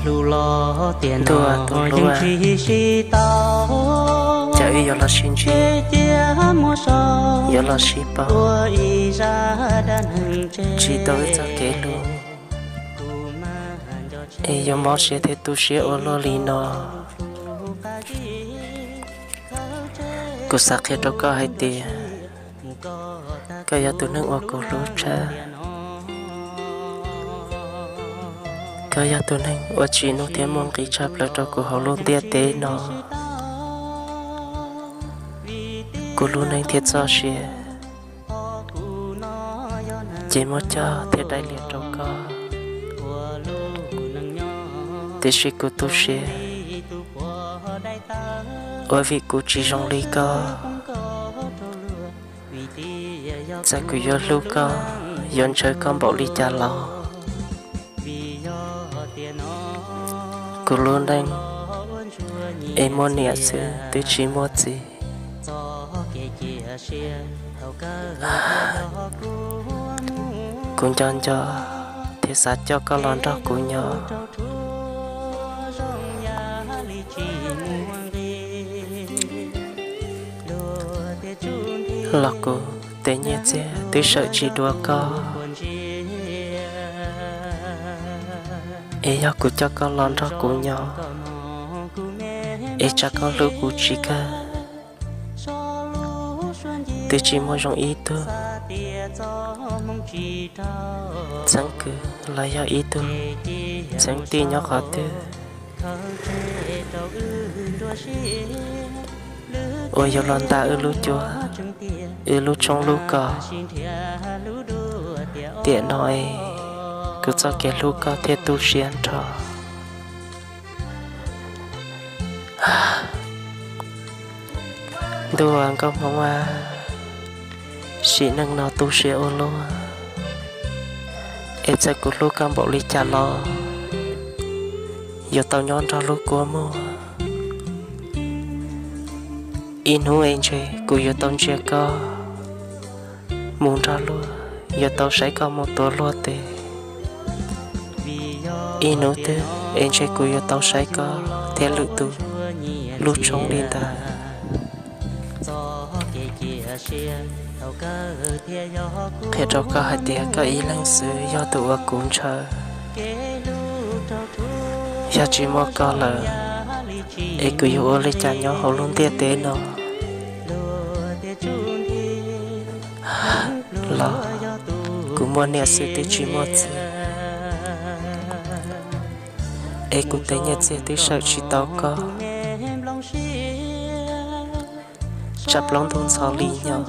Ntuj aw, tus hlub aw, cas wb yuav los sib ntsib, yuav los sib paub, tsis tau wb txoj kev hlub, es yuav mob siab thiab tu siab ua luaj li no. Kuv xav qhia rau koj hais tias koj yog tus neeg uas kuv hlub tshaj. Koj yog tus neeg uas tsim nyog thiab muaj nqis tshaj plaws rau kuv hauv lub ntiaj teb no. Kuv lub neej thiab txoj sia ces muab coj thiab daim lias rau koj. Tiam sis kuv tu siab, ua vim kuv tsis zoo li koj. Txawm kuv yuav hlub koj, yuav ntshaw koj npaum li cas los, kuv lub neej es muaj niam xwb twb tsis muaj txiv. Kuv nco nco thiab xav coj koj los nrog kuv nyob, los kuv tej nyiaj txiag twb sawm tsis dua koj. Es yog kuv coj koj los nrog kuv nyob, es tsam koj hlub kuv tsis kawg, twb tsis muaj zoo ib tug txheeb kwv los yog ib tug txheeb tij nyob qhov twg uas yuav los nta wb lub cuab, wb lub tshoob lub kos. Tiam no es kuv txoj kev hlub koj thiaj tu siab nrho. Ntuj aw, nkauj hmoob aw, sim neej no tu siab ua luaj, es txawm kuv hlub koj npaum li cas los yuav tau nyob nrog lub kua muag. Ib hnub es ntshe kuv yuav tau ntsia koj mus nrog luag, yuav tau saib koj mus tuav luag tes. Ib hnub twg es ntshe kuv yuav tau saib koj thiab lwm tus lub tshoob li ntawd. Qhia rau koj hais tias koj ib leeg xwb yog tus uas kuv ntshaw. Yog tsis muaj koj lawm, es kuv yuav ua li cas nyob hauv lub ntiaj teb no? Los kuv muaj niam xwb twb tsis muaj txiv, es kuv tej nyiaj txiag twb sawm tsis tau koj. Tsam plaub ntug ntxhov li nyob,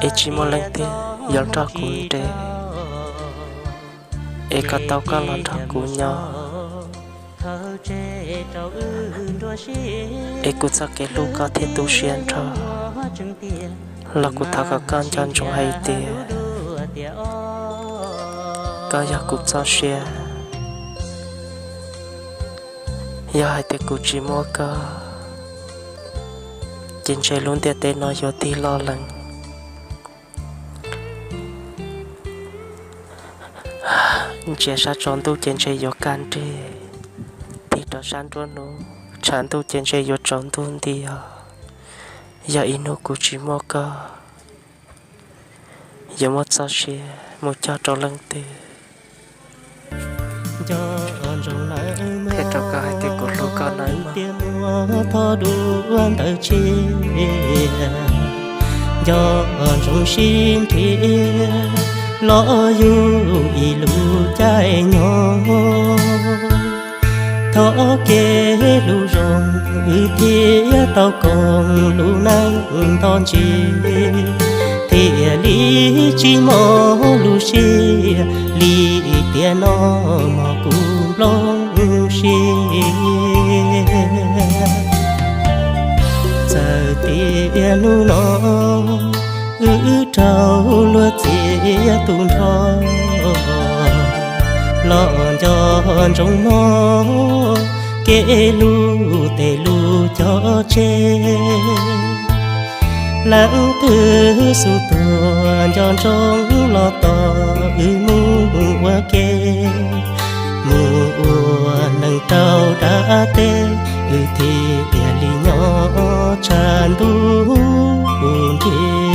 es tsis muaj leej twg yuav nrog kuv nres, es kom tau koj los nrog kuv nyob, es kuv txoj kev hlub koj thiaj tu siab nrho. Los kuv thov kom koj nco ntsoov hais tias koj yog kuv txoj sia. Yog hais tias kuv tsis muaj koj, ces ntshe lub ntiaj teb no yuav tig loj lees. Ntsia sab tsaus ntuj ces ntshe yuav kaj nrig, tig rau sab nruab hnub tshav ntuj ces ntshe yuav tsaus ntuj nti os. Yog ib hnub kuv tsis muaj koj, yuav muab txoj sia mus cog rau leej twg? Qhia rau koj hais tias kuv hlub koj nawb mog. Nco ntsoov sib nrhiav los yug ib lub caij nyoog. Thov kev hlub zoo wb thiaj tau koom lub neej nto ntsis, thiaj li tsis mob lub siab li tiam no mog kuv nplooj siab. Txawm tias hnub no wb raug luag txiav tu nrho, los nco ntsoov mog kev hlub tej lub cog tseg. Leej twg xub tuag nco ntsoov los tos wb mus ua ke, mus ua Ab teb, wb thiaj li nyob tshav ntuj nrig.